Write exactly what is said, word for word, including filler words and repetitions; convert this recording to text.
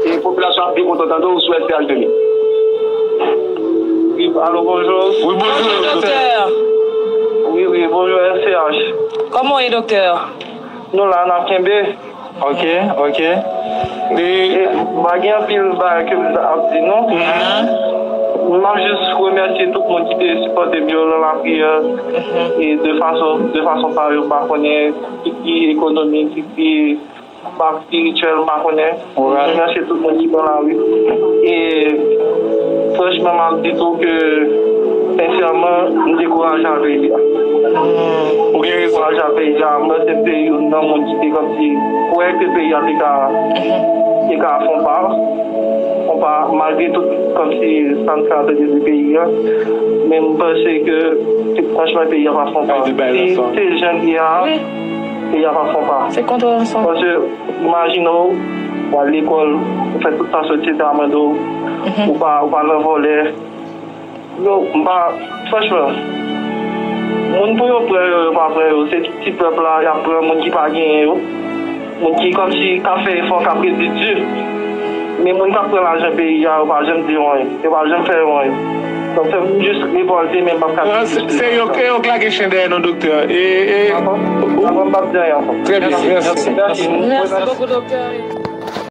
E popilasyon ap byen kontan tande w sou S C H de nou. Wi, alo, bonjou. Wi, bonjou, doktè. Wi, wi, bonjou, S C H. Kòman w ye, doktè? Nou la, n ap kenbe. Ok, ok. E, pa gen anpil bagay ke m ap di, non. M ap jis remèsye tout moun ki te sipòte m yo nan lapriyè. E de fason, de fason pa yo, m pa konnen, ki, ki ekonomik, ki, ki pa espirityèl, m pa konnen. M remèsye tout moun ki nan lari. E franchman, m ap di tou ke, sensèman, m dekouraje a peyi a. Ou gen rezon. Dekouraje a peyi a. M panse se youn nan moun ki te kòmsi kwè ke peyi a te ka, te ka fè yon pa. Fè yon pa, malgre tout, kòmsi sa n fè a tande de peyi a. Men m panse ke, franchman, peyi a pa fè yon pa. Si se jan l ye a, peyi a pa fè yon pa. Se kontre ansanm. Paske, imajine w, w al lekòl, ou fè tout sa soti ta mande w, ou pa, ou pa nan vòlè. Yo, m pa, franchman, moun pou yo pran yo, yo pa pran yo, se ti pèp la, y ap pran moun ki pa genyen yo, moun ki kòmsi ka fè efò, k ap redi di. Men moun k ap pran lajan peyi a, yo pa janm di yo anyen, yo pa janm fè yo anyen. Donk, se pou m jis revòlte, men m p ap ka di plis. Se yo, se yo k lage chen dèyè nou, doktè. E, e, dakò, dakò, m p ap di anyen ankò. Trè byen, mèsi. Mèsi. Mèsi bokou, doktè.